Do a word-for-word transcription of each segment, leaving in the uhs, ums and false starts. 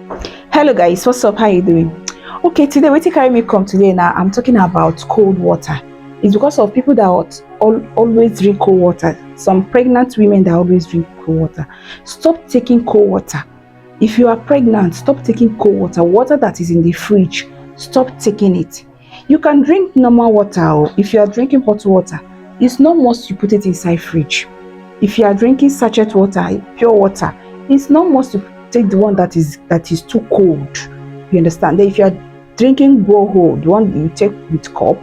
Hello guys, what's up? How you doing? Okay, today wetin carry me come today now, I'm talking about cold water. It's because of people that al- always drink cold water. Some pregnant women that always drink cold water. Stop taking cold water. If you are pregnant, stop taking cold water. Water that is in the fridge, stop taking it. You can drink normal water, or if you are drinking hot water, it's not must you put it inside fridge. If you are drinking sachet water, pure water, it's not must to take the one that is that is too cold. You understand? Then if you are drinking borehole, the one you take with cup,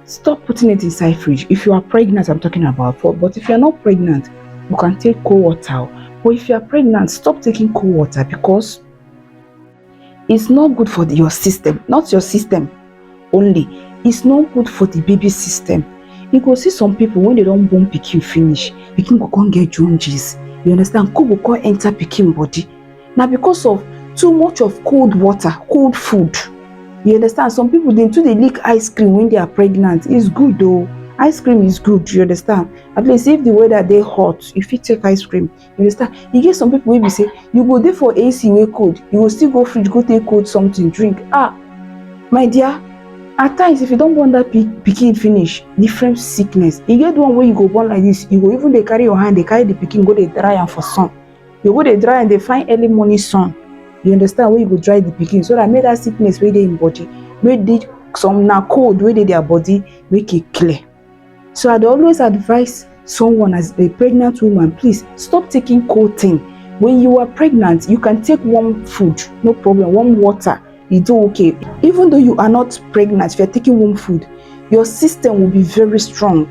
stop putting it inside fridge. If you are pregnant, I'm talking about for, but if you are not pregnant, you can take cold water. But if you are pregnant, stop taking cold water because it's not good for the- your system, not your system only. It's not good for the baby system. You go see some people when they don't born pikin finish, pikin go come get jaundice. You understand? Cold go come enter pikin body. Now because of too much of cold water, cold food. You understand? Some people they too they lick ice cream when they are pregnant. It's good though. Ice cream is good. You understand? At least if the weather they hot, if you take ice cream, you understand? You get some people will be say you go there for A C way cold, you will still go fridge go take cold something drink. Ah, my dear, at times if you don't want that pikin finish, different sickness. You get one way you go born like this, you go even they carry your hand, they carry the pikin go they dry am for sun. You go they dry and they find early morning sun. You understand where you go dry the pikin so that make that sickness where they in body, make the some na cold where they their body, make it clear. So I'd always advise someone as a pregnant woman, please stop taking cold thing. When you are pregnant, you can take warm food, no problem, warm water, you do okay. Even though you are not pregnant, if you're taking warm food, your system will be very strong.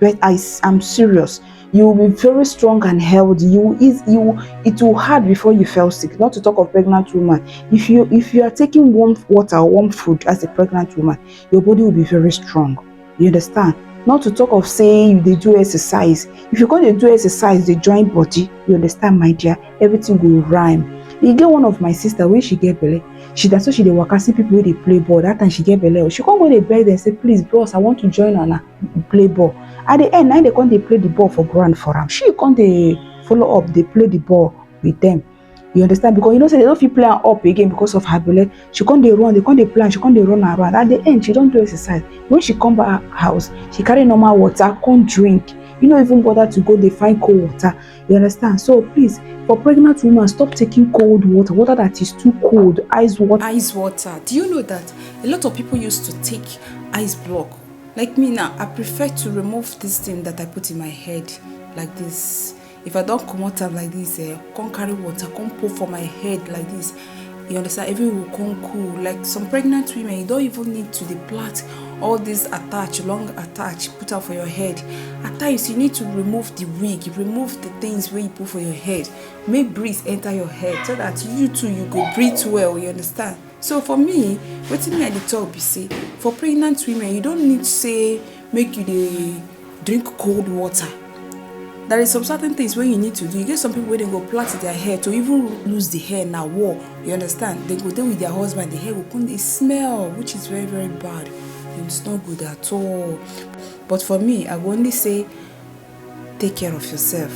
But I am serious. You will be very strong and healthy. You will ease, you it will hard before you fell sick. Not to talk of pregnant woman. If you if you are taking warm water or warm food as a pregnant woman, your body will be very strong. You understand? Not to talk of say you they do exercise. If you can't they do exercise, they join body. You understand, my dear? Everything will rhyme. You get one of my sister when she get belly. She that's so she dey waka see people wey dey play ball. That time she get belly. She come go dey beg them say, please, bros, I want to join on play ball. At the end, now they come dey play the ball for ground for am. She come dey follow up, they play the ball with them. You understand? Because you know say they don't fit play am up again because of her belly. She come dey run, they come dey play am, she come dey run around. At the end, she don't do exercise. When she come back house, she carry normal water, come drink. You know even bother to go dey find cold water. You understand? So please, for pregnant woman, stop taking cold water, water that is too cold, ice water. Ice water. Do you know that a lot of people used to take ice block? Like me now, I prefer to remove this thing that I put in my head like this. If I don't come out am like this, eh, come carry water, come pour for my head like this. You understand? Everything will come cool. Like some pregnant women, you don't even need to dey plait all this attach, long attach, put out for your head. At times, you need to remove the wig, remove the things where you put for your head. Make breeze enter your head so that you too you go breathe well. You understand? So for me, wetin me I dey talk be say, for pregnant women, you don't need say make you dey drink cold water. There is some certain things wey you need to do. You get some people wey dem go plait their hair to even lose the hair na war. You understand? Dem go dey with their husband, the hair go come dey smell, which is very, very bad. It's not good at all. But for me, I go only say, take care of yourself.